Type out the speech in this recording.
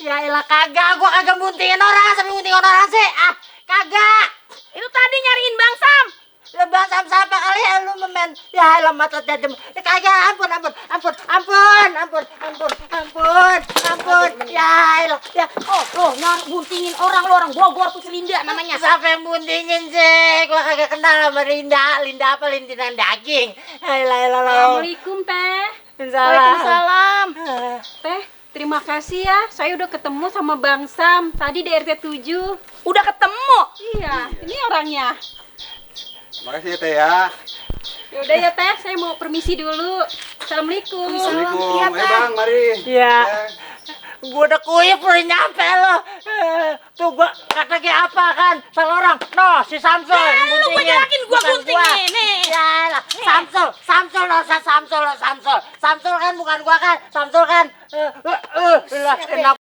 Ya elah kagak, gua kagak buntingin orang, sampai buntingin orang sih. Ah, kagak. Itu tadi nyariin Bang Sam. Lah Bang Sam siapa kali ya lu memen? Ya elah mata jajem. Kagak, ampun. Ya elah, ya. Oh, lo buntingin orang, lo orang Bogor tuh Linda namanya. Siapa yang buntingin sih? Gua kagak kenal sama Linda. Linda apa? Lintinan daging. Elah lo. Assalamualaikum, Teh. Waalaikumsalam. Teh, terima kasih ya. Saya udah ketemu sama Bang Sam tadi di RT 7. Udah ketemu? Iya, ini orangnya. Makasih ya Teh ya. Ya udah ya Teh, saya mau permisi dulu. Assalamualaikum. Assalamualaikum. Iya, Teh. Bang, mari. Ya. Teh. Gua udah kuyup udah nyampe lo. Tuh gua kata kayak apa kan? Salah orang. No, si Samsul yang lu buntingin. jelakin gua Bukan buntingin, nih. Ya lah, Samsul no, Samsul kan bukan gua kan. Samsul kan. Enak